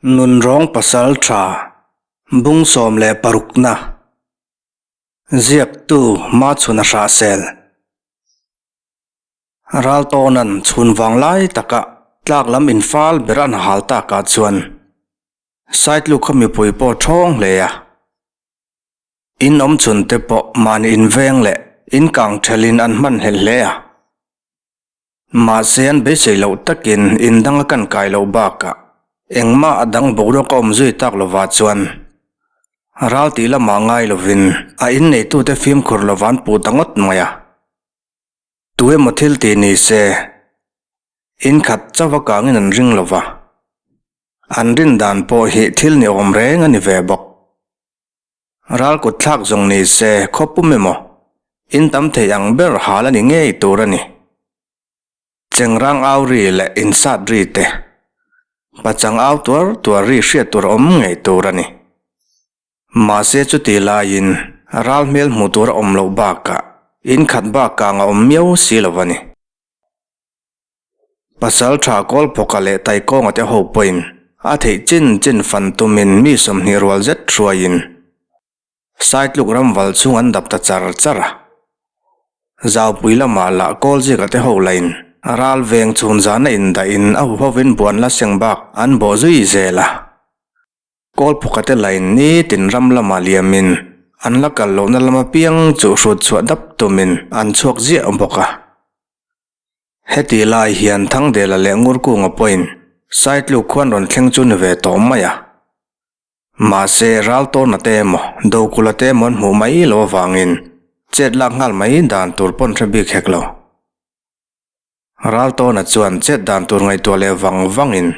Nunrawng Pasaltha Bung 16 na Ziaktu Machhuna Hrahsel Raltawnan chhun vang lai taka tlak lam infal ber an hal takah chuan Saitluk khaw mipui pawh thawng hle a. In awm chhun te pawh mahni inveng leh inkang thelhin an hman hlel hle a. Mahse an beisei loh takin in dang a kan kai loh bakah engmah a dang boruak a awm zui tak lovah chuan ral tih lamah ngai lovin a inneitute fimkhur lova an puh ta ngawt mai a. Tu emaw thil tih ni se in khat chauh a kangin an ring lova, an rin dan pawh hi thil ni awm reng a ni ve bawk. Ral kut thlak zawng ni se khaw pum emaw, in tam thei ang ber hal a ni ngei tur a ni. Chengrang au ri leh insat ri te, pachang au tuar tuar ri hriat tur a awm ngei tur a ni. Mahse chuti laiin ral hmel hmuh tur a awm loh bakah in khat bak kang a awm miau si lo a ni. Pasal tha Kawlphawka leh Taikawnga te ho pawhin a theih chin chin fan tumin mi 20 rual zet hruaiin Saitluk ramval chhung an dap ta char char a. Zaupui lamah lah Kawlzika te ho lain ral veng chhun zana indahin a huhovin buan la seng bak an bawh zui zel a. Kawlphawka te lain nitin ram lamah liamin an la kal lohna lam apiang chu hrut chhuah dap tumin an chhuak ziah bawk a. Heti lai hian Thangdela leh Ngurkunga pawhin Saitluk khuan rawn thleng chu ni ve tawh mai a. Mahse, Raltawna te emaw, Dokula te emaw an hmuh mai lo avangin chet lak nghal mai dan tur pawn hre bik hek lo. Raltawna chuan chet dan tur ngaihtuah leh vang vangin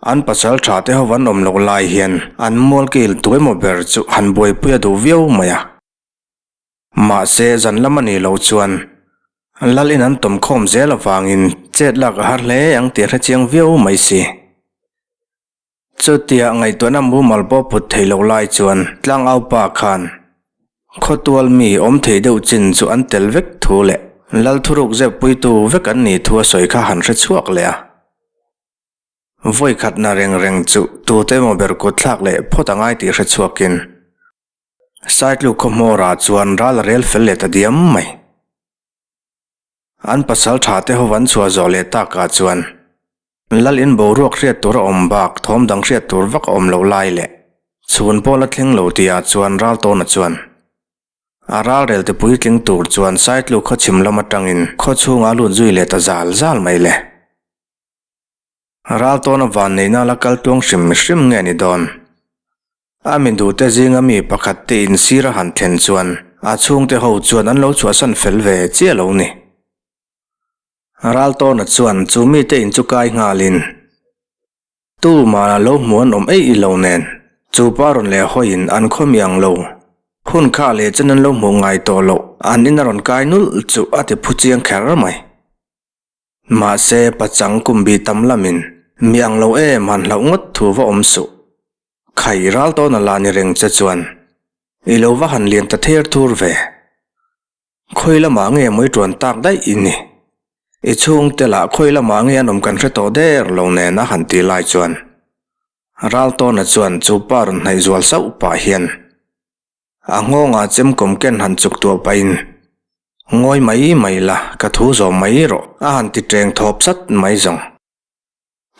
an pasal tha te ho an awm loh lai hian an mualkil tu emaw ber chu han buaipui a duh viau mai a. Mahse, zan lam a nih loh chuan Lal in an tawm khawm zel avangin chet lak a har hle ang tih a hre chiang viau mai si. Chutia ngaihtuahna mumal pawh put thei loh lai chuan tlangaupa khan khawtual mi awm thei deuh chin chu an tel vek thu leh Lal thuruk zep puitu vek an nih thu a sawi kha han hre chhuak leh a. Vawi khatna reng reng chu tute emaw ber kut thlak leh phawt a ngai tih hre chhuakin Saitluk khaw hmawrah chuan ral a rel fel leh ta diam mai. An pasal tha te ho an chhuah zawh leh takah chuan Lal in boruak hriat tur a awm bak thawm dang hriat tur vak a awm loh lai leh chhun pawh la thleng lo tihah chuan Raltawna chuan a ralrel te puitling tur chuan Saitluk khaw chhim lam atangin khaw chhungah a lut zui leh ta zal zal mai le. Raltawna vanneihna la kal tuang hrim hrim nge ni dawn? A mi duhte zinga mi pakhat te in sir a han thlen chuan a chhungte ho chuan an lo chhuahsan fel ve chiah lo ni. Raltawna chuan chu mite in chu kai nghalin tumah lo hmu an awm eih lo nen chu pa rawn leh hawiin an khaw miang lo. Hun kha leh chen an lo hmuh ngai tawh loh an in a rawn kai nulh chu a ti phu chiang kher mai. Mahse pachang kum bi tam lamin miang lo em han hlauh ngawt thu va awm suh. Khai ral tawn a la ni reng che chuan i lo va han lian ta ther thur ve. Khawi lamah nge mawi tuan tak daih i ni? I chhungte lah khawi lamah nge an awm kan hre tawh der lo nen a han ti lai chuan ral tawna chuan chu pa rawn hnaih zual sauh pah hian a nghawngah chemkawm ken han chuk tuah pahin ngawi mai mai la ka thu zawm mai rawh a han ti teng thawp sat mai zawng.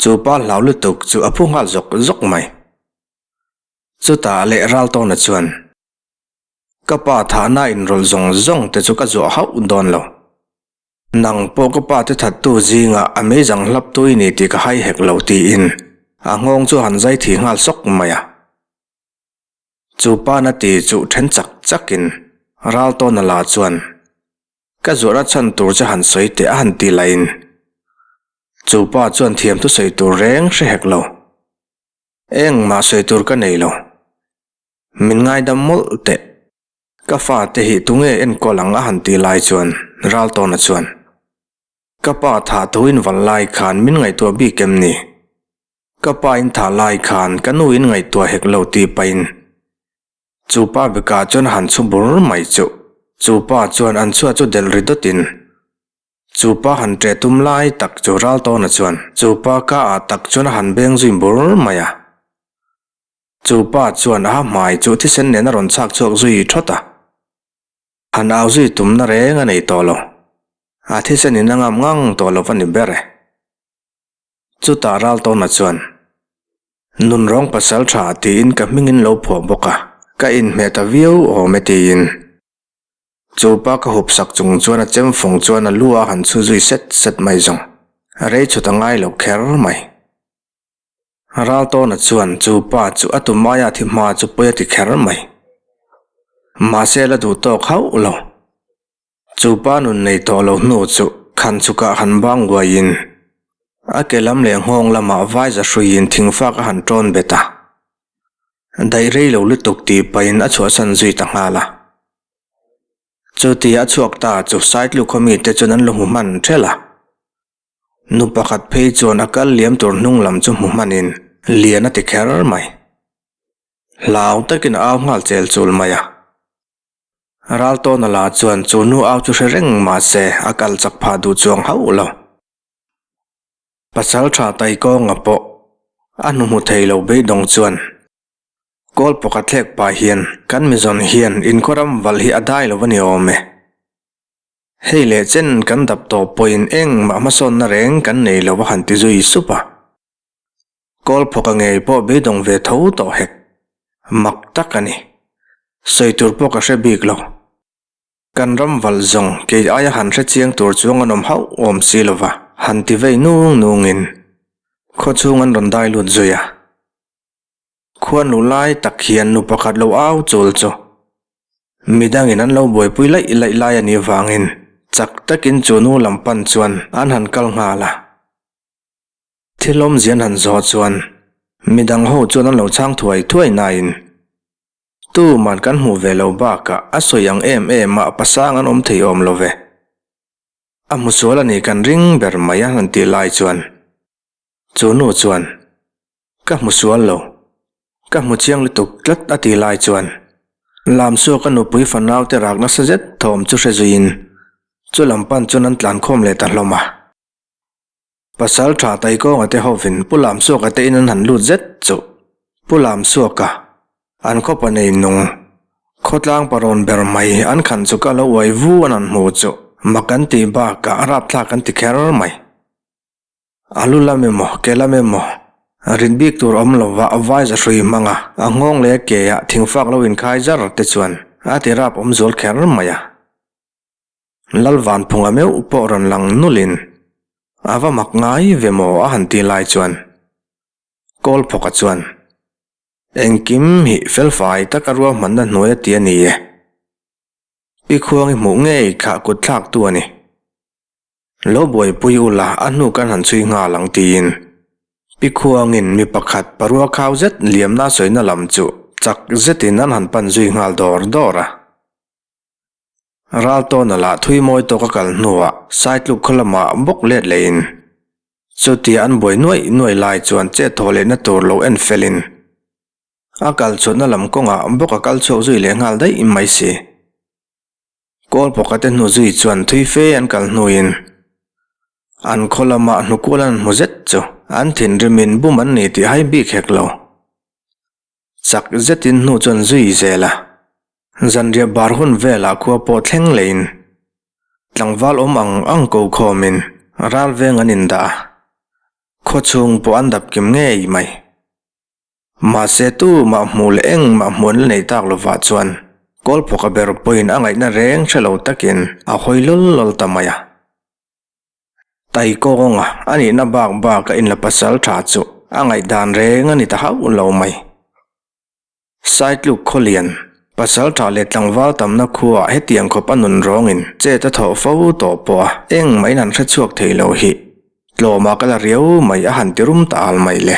Chu pa hlau lutuk chu a phu nghal zawk zawk mai. Chutah leh Raltawna chuan, Ka pa thahna inrawlh zawng zawng te chu ka zuah hauh dawn lo. Nang pawh ka pa te thattu zingah a meizang hlap tu i ni tih ka hai hek lo tiin a nghawng chu a han zai thi nghal sawk mai a. Chu pa na ti chu then chak chakin Raltawna lah chuan, Ka zuahna chhan tur che han sawi teh a han ti lahin chu pa chuan thiam thu sawi tur reng hre hek lo. Engmah sawi tur ka nei lo. Min ngaidam mawlh teh. Ka fate hi tunge enkawl ang a han ti lai chuan Raltawna chuan Ka pa thah thu in val lai khan min ngaihtuah bik em ni? Ka pa in thah lai khan ka nu in ngaihtuah hek lo tih pahin Chu pa bikah chuan han chhu bur mai chu. Chu pa chuan an chhuat chu delh ri dawtin. Chu pa han ṭeh tum lai tak chu Raltawna chuan chu pa ka ah tak chuan a han beng zui bur mai a. Chu pa chuan a ha hmai chu thisen nen a rawn chhak chhuak zui thawt a. Han au zui tumna reng a nei tawh lo. A thisen in a ngam ngang tawh lo va ni ber e. Chutah Raltawna chuan, Nunrawng pasal tha tiin ka hmingin lo phuah bawk a, ka inhmeh ta viau awm e tiin. Chu pa ka hup sak chung chuan a chem fawng chuan a lu a han chhu zui set set mai zawng. A rei chhut a ngai lo kher mai. Raltawna chuan chu pa chu a tum aia thi hma chu pawi a ti kher mai. Mahse la duh tawk hauh lo. Chu pa nun nei tawh lo hnu chu khan chukah han bang uaiin a ke lam leh nghawng lamah vaiza hruiin thingfak a han tawn bet a. Daih rei lo lutuk tih pahin a chhuahsan zui ta nghal a. Chuti a chhuak ta chu Saitluk khaw mite chuan an lo hmu hman ṭhelh a. Nu pakhat phei chuan a kal liam tur hnung lam chu hmu hmanin lian a ti kher mai. Hlau takin a au nghal chel chul mai a. Raltawna la chuan chu nu au chu hre reng mah se a kal chak phah duh chuang hauh lo. Pasal tha Taikawnga pawh a hnu hmu thei lo beidawng chuan Kawl pakhat thlek pah hian kan mizawn hian inkhawram valh hi a dai lo a ni awm e. Hei leh chen kan dap tawh pawhin engmah hmasawnna reng kan nei lo a han ti zui sup a. Kawl phawka ngei pawh beidawng ve tho tawh hek. Mak tak a ni. Sawi tur pawh ka hre bik lo. Kan ram valh zawng kei aia han hre chiang tur chuang an awm hauh awm si lova, han ti vei nung nungin khaw chhung an rawn dai lut zui a. Khua nu lai tak hian nu pakhat lo au chul chu midangin an lo buaipui laih laih lai a nih vangin chak takin chu nu lam pan chuan an han kal nghal a. Thil awmzia an han zawh chuan midang ho chuan an lo chhang thuai thuai nain Tuman kan hmuh ve lo bakah a sawi ang em em a pasang an awm thei awm lo ve. A hmu sual a ni kan ring ber mai a han tih lai chuan chu nu chuan ka hmu sual lo, ka hmu chiang lutuk tlat a tih lai chuan Lamsuaka nupui fanau te rak nasa zet thawm chu hre zuiin chu lam pan chuan an tlan khawm leh ta hlawm a. Pasal tha Taikawnga te hovin Pu Lamsuaka te in an han lut zet chu Pu Lamsuaka an khawpa nei nung khawtlang parawn ber mai an khan chu ka lo uai vu an han hmu chu mak an tih bakah a rapthlak an ti kher mai. A lu lam emaw ke lam emaw rit bik tur awm lova vai za hrui hmanga a nghawng leh a ke ah thingfak lo inkhai zar te chuan a ti rap awm zual kher mai a. Lalvanphunga meuh pawh rawn lang nulin a va mak ngai ve maw a han ti lai chuan Kawlphawka chuan engkim hi felfai taka ruahmanna hnuai a ti a ni e. Pi Khuangi hmuh ngei kha kut thlaktu a ni. Lo buaipui ula a hnu kan han chhui nghal ang tiin Pi Khuangin mi pakhat parua khau zet liamna sawina lam chu chak zetin an han pan zui nghal dawr dawr a. Raltawna lah thui mawi tawk a kal hnuah Saitluk khaw lamah bawk let lehin chutia an buai nuaih nuaih lai chuan chet thaw lehna tur lo en felin a kal chhuatna lam kawngah bawk a kal chhuak zui leh nghal daih mai si. Kawl pakhat te hnu zui chuan thui fe an kal hnuin an khaw lamah hnukual an hmu zet chu an thinrimin bum an ni tih hai bik hek lo. Chak zetin hnu chuan zui zel a, zanriah bar hun velah khua pawh thleng leiin tlangval awm ang ang ko khawmin ral veng an indah a, khaw chhung pawh an dap kim ngei mai. Mahse tumah hmuh leh engmah hmuh an la nei tak lovah chuan Kawlphawka ber pawhin a ngaihna reng hre lo takin a hawi lawl lawl ta mai a. Taikawnga a nihna bak bak a inla pasal tha chu a ngaihdan reng a ni ta hauh lo mai. Saitluk Khawlian, pasal tha leh tlangval tamna khuaah hetiang khawp a nun rawngin chet a thawh fo tawh pawh a engmah in han hre chhuak thei lo hi tlawmah ka la riau mai a han ti rum ta al mai le.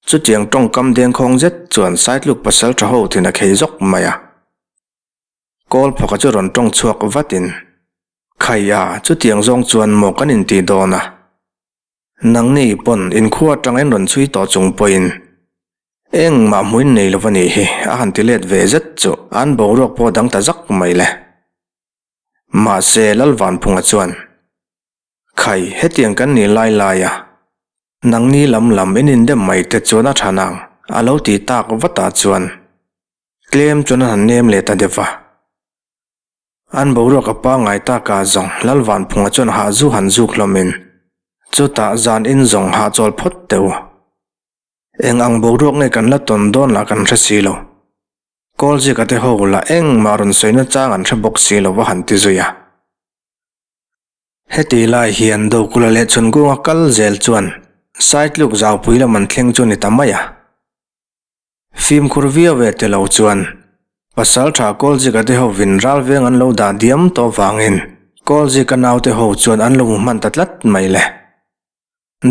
Chutiang tawngkam dengkhawng zet chuan Saitluk pasal tha ho thin a khei zawk mai a. Kawl phawka chu rawn tawng chhuak vatin, Khai a, chutiang zawng chuan maw kan intih dawn a? Nangni pawn inkhua atanga in rawn chhui tawh chung pawhin engmah hmuin nei lo va nih hi a han ti let ve zet chu an boruak pawh dang ta zak mai le. Mahse, Lalvanphunga chuan, Khai, hetiang kan nih lai lai a, nangni lam lam in indem mai te chuan a tha nang, a lo ti tak vatah chuan tlem chuan an han nem leh ta deuh va. An boruak a pangngai taka zawng Lalvanphunga chuan hah zu han zuk hlawmin chutah zan in zawng hahchawl phawt teh u. Eng ang boruak nge kan la tawn dawn lah kan hre si lo. Kawlzika te ho lah engmah rawn sawina chang an hre bawk si lo va han ti zui a. Heti lai hian Dokula leh Chhunkunga kal zel chuan Saitluk zaupui lam an thleng chu ni ta mai a. Fimkhur viau ve te lo chuan Pasaltha Kawlzika te hovin ral veng an lo dah diam tawh vangin Kawlzika naute ho chuan an lo hmu hman ta tlat mai le.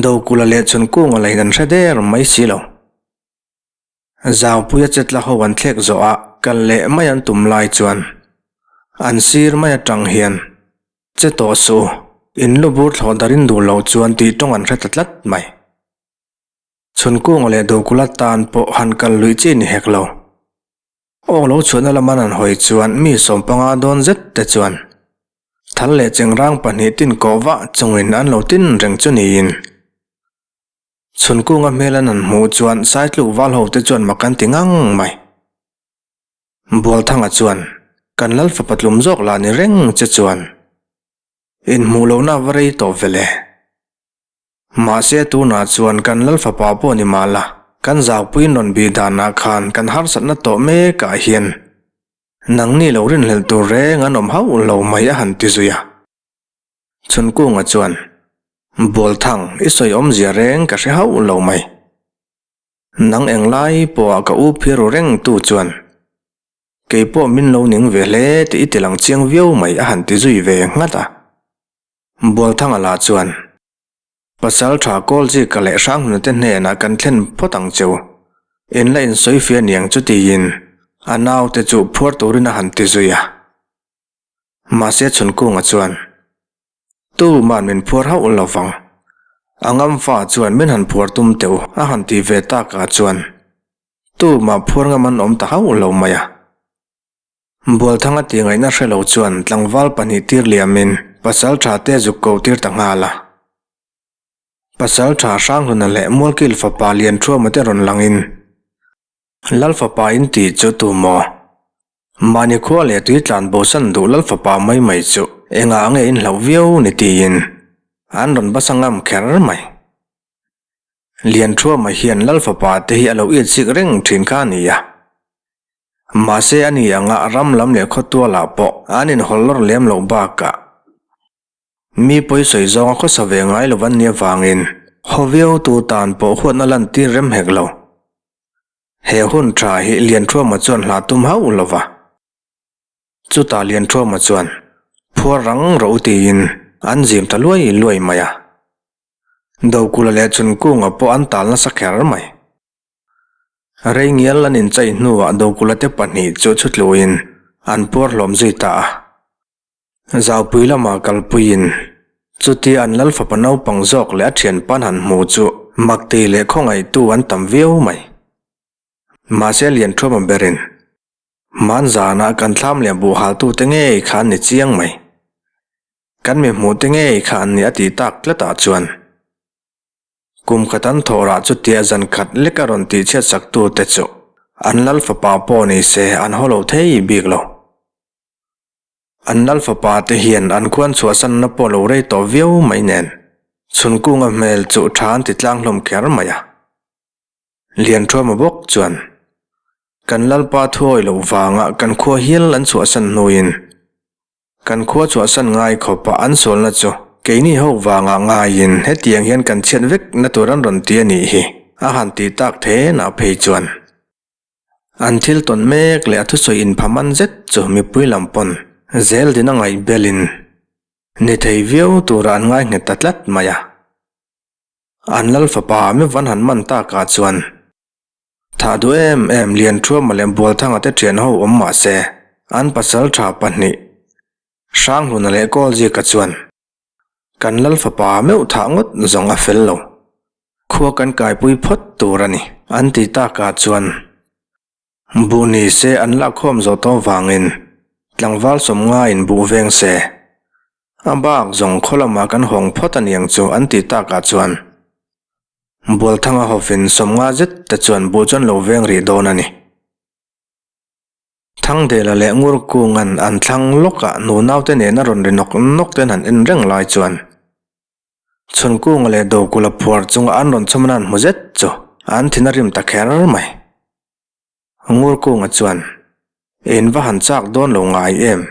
Dokula leh Chhunkunga lahin an hre der mai si lo. Zaupuia chetla ho an thlek zawh a kal leh mai an tum lai chuan an sir mai atang hian che tawh suh u, in lu bur thlawh dar in duh loh chuan tih tawng an hre ta tlat mai. Chhunkunga leh Dokula tan pawh han kal luih chi ni hek lo. Awk lo chhuahna lama an hawi chuan mi sawmpanga dawn zet te chuan thal leh chengrang pahnih tin kawh vah chungin an lo tin reng chu niin Chhunkunga hmel an han hmuh chuan Saitluk val ho te chuan mak an ti ngang mai. Bualthanga chuan, Kan lal fapa tlum zawk lah ni reng che chuan inhmuh lohna va rei tawh ve le. Mahse tunah chuan kan lal fapa pawh ni mah la, kan zaupui rawn bih danah khan kan harsatna tawh mekah hian nangni lo rinhlelh tur reng an awm hauh lo mai a han ti zui a. Chhunkunga chuan, Bualthang, i sawi awmzia reng ka hre hauh lo mai. Nang englai pawha ka u phiru reng tu chuan, kei pawh min lo ning ve hle tih i ti lang chiang viau mai a han ti zui ve nghat a. Bualthanga lah chuan, Pasal tha Kawlzika leh Hranghmuna te hnenah kan thlen phawt ang cheu. In la insawi fia niang chu tiin a naute chu phuar turin a han ti zui a. Mahse Chhunkunga chuan, Tuman min phuar hauh lo vang. A ngamfa chuan min han phuar tum teh u a han ti ve takah chuan tumah phuar ngam an awm ta hauh lo mai a. Bualthanga tih ngaihna hre lo chuan tlangval pahnih tir liamin pasal tha te zuk ko tir ta nghal a. Pasal tha Hranghluna leh Mualkil fapa Lianthuama te rawn langin Lal fapa in tih chu tu maw? Mahni khua leh tui tlan bosan duh Lal fapa mai mai chu engah nge in hlauh viau ni tiin an rawn basa ngam kher mai. Lianthuama hian Lal fapa te hi a lo it chik reng thin kha a ni a. Mahse a ni anga ram lam leh khawtualah pawh an inhawl lawr lem loh bakah mi pawi sawi zawnga khawsa ve ngai lo an nih avangin haw viau tu tan pawh huatna lantir rem hek lo. He hun tha hi Lianthuama chuan hla tum hauh lo va. Chutah Lianthuama chuan, Phuar rang rawh u tiin an zim ta luai luai mai a. Dokula leh Chhunkunga pawh an tal nasa kher mai. Rei ngial an inchai hnuah Dokula te pahnih chu chhutluin an puar hlawm zui ta a. Zaupui lama kalpuiin chutia an lal fapa naupang zawk leh a thianpa han hmu chu makti leh khawngaihtu an tam viau mai. Mahse Lianthuama berin hmanzana kan thlam leh buh haltute ngei kha an ni chiang mai. Kan mi hmuhte ngei kha an ni a tih tak tlatah chuan kum khat an thawhrah chutia zan khat lek a rawn tihchhiat saktute chu an lal fapa pawh ni se an haw lo thei bik lo. An lal fapa te hian an khuan chhuahsanna pawh lo rei tawh viau mai nen, Chhunkunga hmel chu tha an ti tlang hlawm kher mai a. Lianthuama bawk chuan, Kan lalpa thuawi loh vanga kan khua hial an chhuahsan hnuin, kan khua chhuahsan ngai khawpa an sualna chu keini ho vanga ngaiin hetiang hian kan chhiat vek na tur an rawn ti a nih hi, a han ti tak thenah phei chuan. An thil tawn mek leh a thusawi inphaman zet chu mipui lam pawn zel din a ngaih belin ni thei viau tura an ngai nghet ta tlat mai a. An lal fapa mi van han man takah chuan thah duh em em Lianthuama leh Bualthanga te thian ho awm mah se an pasal tha pahnih Hranghluna leh Kawlzika chuan kan lal fapa meuh thah ngawt zawng a fel lo. Khua kan kaipui phawt tur a ni, an ti takah chuan buh ni se an lakkhawm zawh tawh vangin tlangval sawmngaiin buh veng se. A bak zawng khaw lamah kan hawng phawt a niang chu an tih takah chuan Bualthanga hovin 50 zet te chuan buh chu an lo veng rih dawn a ni. Thangdela leh Ngurkunga'n an thlang lawkah nunaute nena rawn ri nawk nawk ten han en reng lai chuan Chhunkunga leh Dokula phuar chunga an rawn chhawm nan hmu zet chu an thin a rim ta kher mai. Ngurkunga chuan, In va han chak dawn lo ngai em?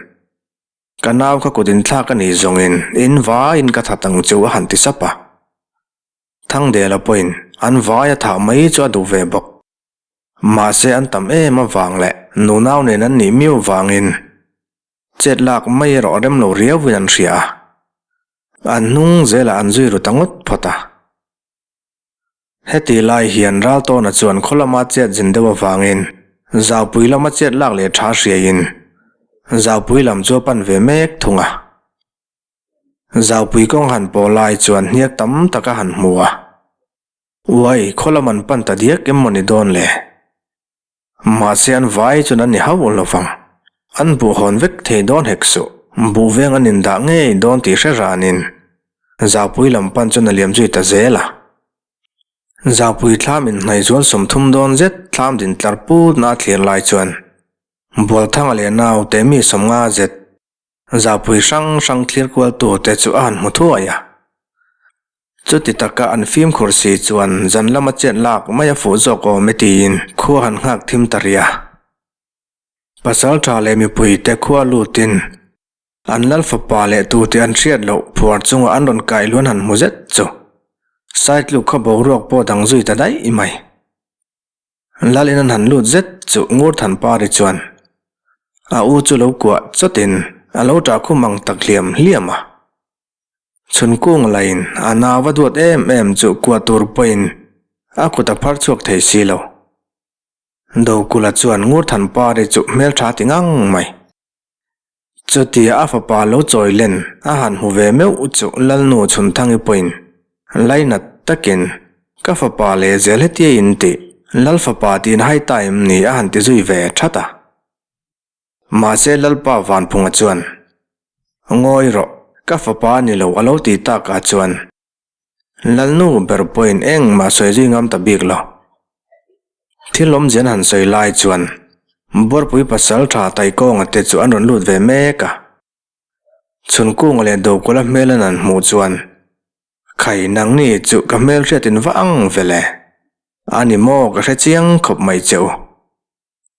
Ka nau kha kut inthlak a nih zawngin in vaiin ka that ang chu a han ti sap a. Thangdela pawhin an vai a thah mai chu a duh ve bawk. Mahse an tam em avang leh nunau nen an nih miau vangin chet lak mai erawh rem lo riauin an hria a, an hnung zelah an zui ru ta ngawt phawt a. Heti lai hian Raltawna chuan khaw lama chet zin deuh avangin Zaupui lama chet lak leh tha hriaiin Zaupui lam chu a pan ve mek thung a. Zaupui kawng han pawh lai chuan hniak tam tak a han hmu a. Uai, khaw lam an pan ta diak em maw ni dawn le? Mahse an vai chuan an ni hauh lo vang. An buh hawn vek thei dawn hek suh. Buh veng an indah ngei dawn tih hre ranin Zaupui lam pan chuan a liam zui ta zel a. Zaupui thlam inhnaih zual 30 dawn zet thlam din tlar putna a thlir lai chuan Bualthanga leh naute mi 50 zet Zaupui hrang hrang thlir kual tute chu a han hmu thuai a. Chuti taka an fimkhur si chuan zan lama chet lak mai a fuh zawk awm e tiin khua han nghak thim ta rih a. Pasal tha leh mipuite khua lutin an lal fapa leh tute an hriat loh phuar chunga an rawn kai luan han hmu zet chu Saitluk khaw boruak pawh dang zui ta daih mai. Lal in an han lut zet chu Ngurthanpari chuan a u chu lo kuah chawtin a lo ṭah khum ang tak hliam hliam a. Chhunkung lain a nau a duat em em chu kuah tur pawhin a kut a phar chhuak thei si lo. Dokula chuan Ngurthanpari chu hmeltha ti ngang mai. Chutia a fapa lo chawi len a han hmu ve meuh chu Lalnu Chhunthangi pawhin lainat takin ka fapa leh zel hetia in tih Lal fapa tiin hai ta em ni a han ti zui ve that a. Mahse Lalpa Vanphunga chuan Ngawi rawh, ka fapa a ni lo a lo ti takah chuan Lalnu ber pawhin engmah sawi zui ngam ta bik lo. Thil awmzia an han sawi lai chuan Buarpui pasal tha Taikawnga te chu an rawn lut ve mek a. Chhunkunga leh Dokula hmel an han hmuh chuan Khai nangni chu ka hmel hriatin va ang vele. A ni maw ka hre chiang khawp mai che u.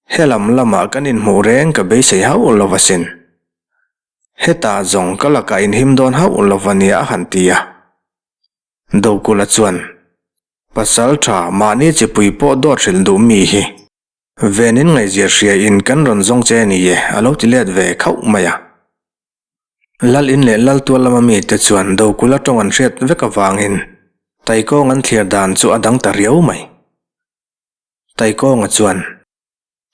He lam lamah kan inhmuh reng ka beisei hauh lo asin. Hetah zawng ka lakah inhim dawn hauh lo a nia a han ti a. Dokula chuan, Pasal tha mahni chipui pawh dawt hrilh duh mi hi. Venin ngaihzia hria in kan rawn zawng che ni e a lo ti let ve khauh mai a. Lal in leh Lal tual lama mite chuan Dokula tawng an hriat vek avangin Taikawng an thlir dan chu a dang ta riau mai. Taikawnga chuan,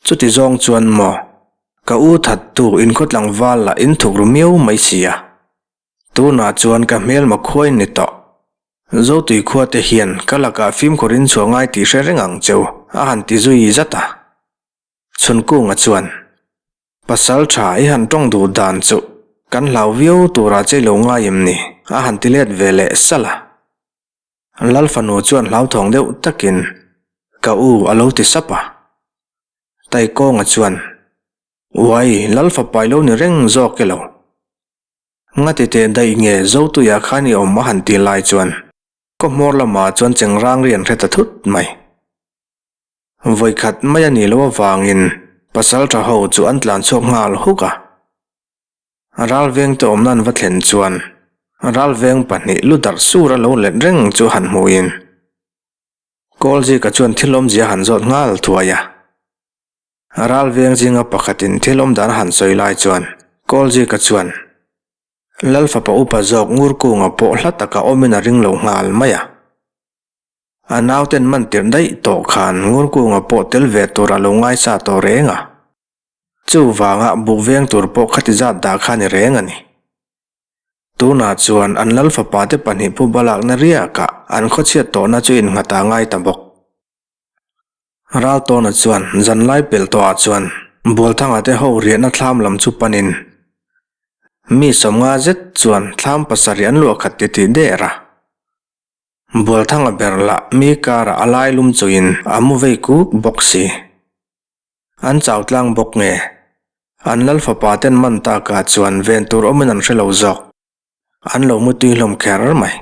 Chuti zawng chuan maw, ka u thattu inkhaw tlangval lah in thuk ru miau mai si a. Tunah chuan ka hmelma khuai ni tawh. Zotui khua te hian ka lakah fimkhur in chhuah ngai tih hre reng ang cheu, a han ti zui zat a. Chhunkunga chuan, Pasal tha i han tawng duh dan chu kan hlau viau turah che lo ngai em ni? a han ti let ve leh salh a. Lal fanu chuan hlauthawng deuh takin, Ka u a lo ti sap a. Taikawnga chuan, Uai, Lal fapa i lo ni reng zawk e lo. Ngati teh daih nge Zotuia khan i awm a han ti lai chuan kaw hmawr lamah chuan chengrang ri an hre ta thut mai. Vawikhat mai a nih loh avangin pasalṭha ho chu an tlan chhuak nghal huk a. Ral vengte awmna an va thlen chuan ral veng pahnih lu darh sur a lo let reng chu han hmuin Kawlzika chuan thil awmzia han zawt nghal thuai a. Ral veng zinga pakhatin thil awm dan a han sawi lai chuan Kawlzika chuan Lal fapa upa zawk Ngurkunga pawh hla taka awmin a ring lo nghal mai a. A nauten man tirh daih tawh khan Ngurkunga pawh tel ve tur a lo ngaisa tawh reng a. Chuvanga buk veng tur pawh khati zat dah kha ni reng a ni. Tunah chuan an lal fapa te pahnih pu balakna riakah an khawchhiat tawhna chu innghat a ngai ta bawk. Raltawna chuan zanlai pelh tawhah chuan Bualthanga te ho riahna thlam lam chu panin. Mi 50 zet chuan thlam pasarih an luah khat titih der a. Bualthanga ber lah mi karah a lai lum chuin a mu vei kuk bawk si. An chau tlang bawk nge? An lal fapa ten man takah chuan ven tur awmin an hre lo zawk. An lo mu tui hlawm kher mai.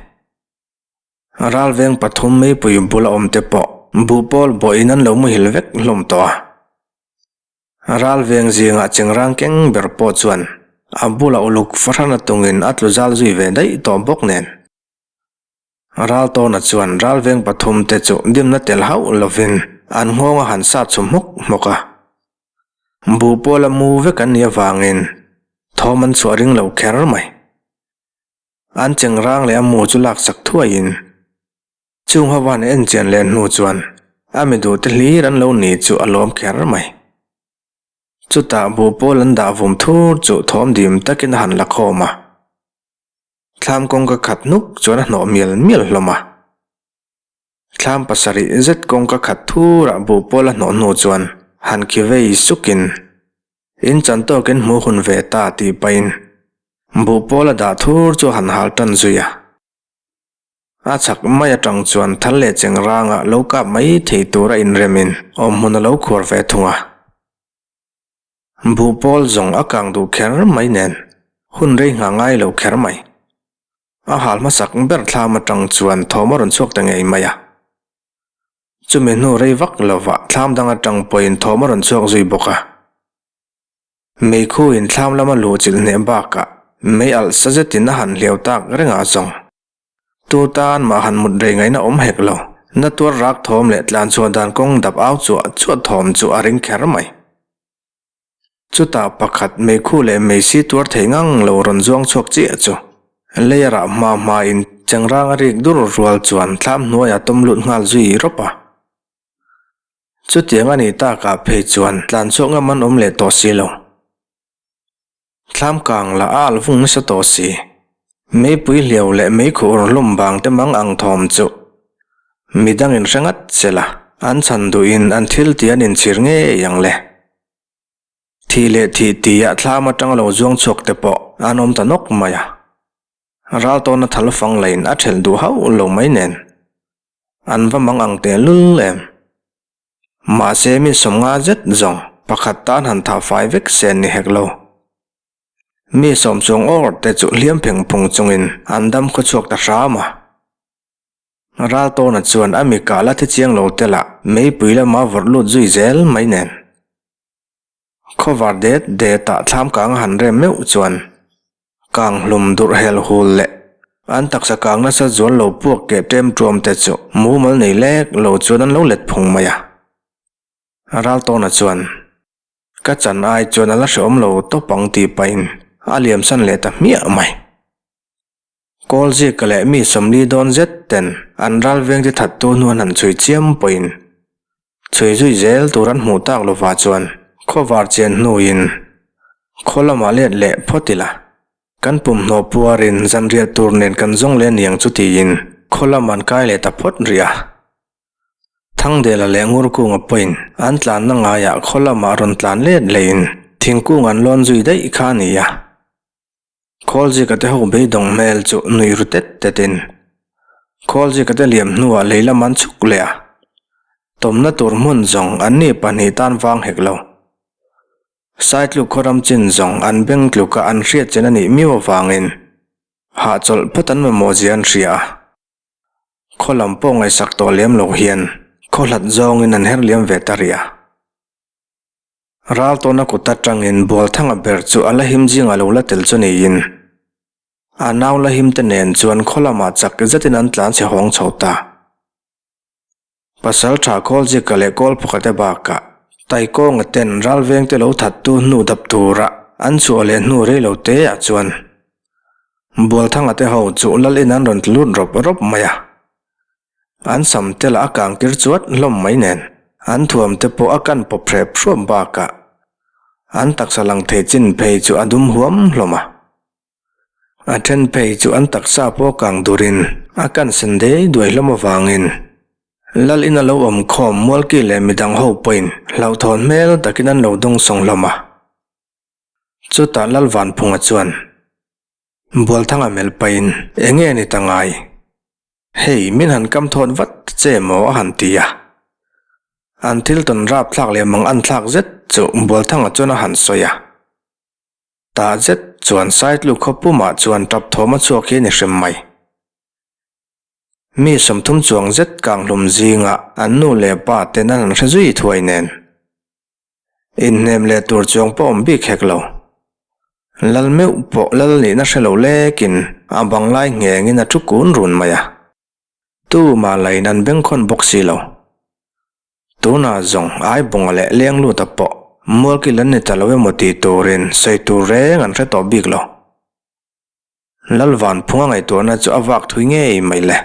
Ralveng pathum meipui bula awm te pawh buhpawl bawhin an lo muhil vek hlawm tawh a. Ralveng zingah chengrang keng ber pawh chuan a bula uluk fahran atungin a tlu zal zui ve daih tawh bawk nen. Raltawna chuan ralveng pathum te chu dimna tel hauh lovin an nghawng a han sat chhu hmawk hmawk a. Buhpawl a mu vek an nih avangin thawm an chhuah ring lo kher mai. An chengrang leh a mu chu laksak thuaiin chung ho van en chian leh hnu chuan a mi duhte hlir an lo ni chu a lawm kher mai. Chutah buhpawl an dah vum thur chu thawm dim takin a han la khawm a. Thlam kawngka khat hnuk chuan a hnawh mial mial hlawm a. Thlam pasarih zet kawngka khat thurah buhpawl a hnawh hnu chuan han khi vei sukin In chan tawkin hmu hun ve ta tih pahin buhpawl a dah thur chu a han hal tan zui a. A chhak mai atang chuan thal leh cheng ranga lo kap mai thei tura inremin awmhmun a lo khuar ve thung a. Buhpawl zawng a kang duh kher mai nen hun rei nghah ngai lo kher mai. A hal hmasak ber thlam atang chuan thawm a rawn chhuak ta ngei mai a. Chumi hnu rei vak lovah thlam dang atang pawhin thawm a rawn chhuak zui bawk a. Meikhu in thlam lama luh chilh hneh bakah mei alh sa zetin a han hliau tak reng a zawng. Tu tan mah han mut rei ngaihna awm hek lo, na tuar rak thawm leh tlan chhuah dan kawng dap au chuah chuah thawm chu a ring kher mai. Chutah pakhat meikhu leh meisi tuar thei ngang lo rawn zuang chhuak chiah chu lei a rah hma hma in chengrang a rik dur rual chuan thlam hnuai a tawm lut nghal zui rawp a. Chutiang a nih takah phei chuan tlan chhuak ngam an awm leh tawh si lo. Thlam kang lah a alh vung nasa tawh si. Meipui hliau leh meikhu ur hlawm vang te mang ang thawm chu midang in hre ngat se la, an chhan duhin an thil tih an inchhir ngei ang le. Thih leh thih tihah thlam atanga lo zuang chhuak te pawh an awm ta nawk mai a. Ral tawna thal fang lain a thelh duh hauh lo mai nen an va mang ang teh lul em. Mahse mi 50 zet zawng pakhat tan han thah fai vek se an ni hek lo. Mi sawm chuang awr te chu hliam pheng phung chungin an dam khaw chhuak ta hram a. Raltawna chuan a mi kah la thi chiang lo te lah meipui lama vawrh lut zui zel mai nen. Khawvar det det ah thlam kang a han rem meuh chuan kang hlum durh hel hul leh an taksa kang nasa zual lo puak keh ṭem ṭuam te chu mumal nei lek lo chuan an lo let phung mai a. Raltawna chuan ka chan ai chuan a la hrehawm lo tawp ang tih pahin a liamsan leh ta hmiah mai. Kawlzika leh mi 40 dawn zet ten an ral vengte thattu hnu an han chhui chiam pawhin chhui zui zel tur an hmuh tak lovah chuan khawvar chian hnuin khaw lamah let leh phawt ila kan pumhnaw puarin zanriah tur nen kan zawng leh aniang chu tiin khaw lam an kai leh ta phawt rih a. Thangdela leh Ngurkunga pawhin an tlanna ngaiah khaw lamah rawn tlan let lehin thingkung an lawn zui daih kha a ni a. Khawlzika te ho beidawng hmel chu nui ru tet tetin Khawlzika te liam hnuah lei lam an chhuk leh a, tawmna tur hmun zawng an ni pahnih tan vang hek lo. Saitluk khawram chin zawng an beng tluka an hriat chen a nih miau avangin hahchawlh phawt an mamawh zia an hria a. Khaw lam pawh ngaihsak tawh lem lo hian khaw hlat zawngin an her liam ve ta rih a. Ral tawna kut atangin Bualthanga ber chu a la him zingah lo la tel chu niin a nau la him te nen chuan khaw lamah chak zetin an tlan chhe hawng chho ta. Pasal tha Kawlzika leh Kawlphawkate bakah Taikawnga ten ralvengte lo thattu hnu dap tura an chhuah leh hnu rei lo te ah chuan Bualthanga te ho chu lal in an rawn tlu lut rawp rawp mai a. An sam te lah a kang tir chuat hlawm mai nen, an thuam te pawh a kan pawp hrep hruap bakah an taksa lang thei chin phei chu a dum huam hlawm a. A then phei chu an taksa pawh kang durin a kan sen dei duai hlawm avangin Lal in a lo awm khawm Mualki leh midang ho pawhin hlauhthawn hmel takin an lo dawngsawng hlawm a. Chutah Lalvanphunga chuan. Bualthanga melh pahin, Enge ni ta ngai? Hei, min han kam thawt vat che maw a han ti a. An thil tawn rap thlak leh mang an thlak zet chu Bualthanga chuan a han sawi a. Tah zet chuan Saitluk khaw pumah chuan tap thawm a chhuak hi a ni hrim mai. Mi 30 chuang zet kanghlum zingah an nu leh pa ten an han hre zui thuai nen. Inhnem leh tur chuang pawh awm bik hek lo. Lal meuh pawh lal nihna hre lo lekin a bang lai nghengin a thu kun run mai a. Tumah lain an bengkhawn bawk si lo. Tunah zawng Aibawnga leh Lengluta pawh mualkil an ni ta lo emaw tih turin sawi tur reng an hre tawh bik lo. Lalvanphunga ngaihtuahna chu a vak thui ngei mai le.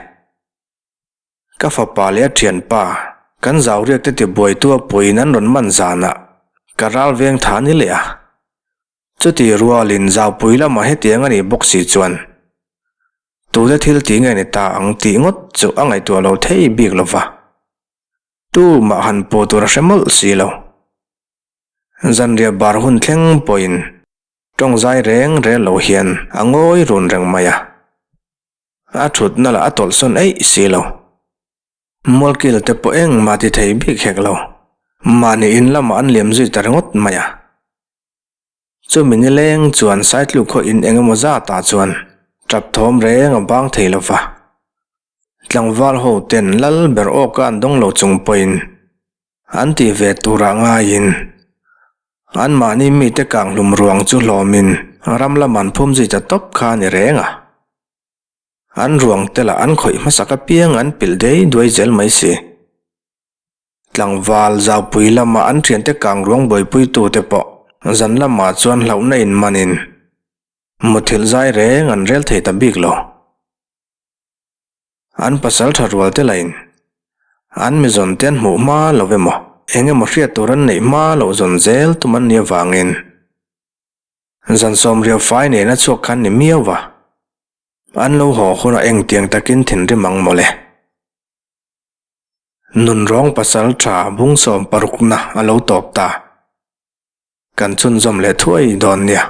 Ka fapa leh a thianpa, kan zauriak te tibuaitu a puiin an rawn man zanah ka ral veng tha ni leh a. Chuti rualin zaupui lamah hetiang a nih bawk si chuan tute thil tih nge ni ta ang tih ngawt chu a ngaihtuah lo thei bik lo va. Tumah han puh tur a hre mawlh si lo. Zanriah bar hun thleng pawhin tawng zai reng reng lo hian a ngawi run reng mai a. A thutna lah a tawlhsawn eih si lo. Mualkil te pawh engmah ti thei bik hek lo. Mahni in lamah an liam zui ta ringawt mai a. Chumi nileng chuan Saitluk khaw in eng emaw zatah chuan tap thawm reng a bang thei lo va. Tlangval ho ten lal ber awka an dawng lo chung pawhin an ti ve turah ngaiin anmahni mite kanghlum ruang chu hlawmin ram lam an phum zui ta tawp kha a ni reng a. An ruang te lah an khawih hmasak apiang an pilh dei duai zel mai si. Tlangval zaupui lama an thiante kang ruang buaipuitute pawh zan lamah chuan hlauhna inmanin muthilh zai reng an rel thei ta bik lo. An pasal tha rual te lahin an mi zawn te an hmuh hma lo emaw eng emaw hriat tur an neih hma loh zawn zel tum an nih avangin zan sawmriau fai nena chhuak khan ni miau va, an lo haw hunah engtiang takin thinrim ang mawle. Nunrawng pasal tha bung 60 na a lo tawp ta. Kan chhunzawm leh thuai dawn nia.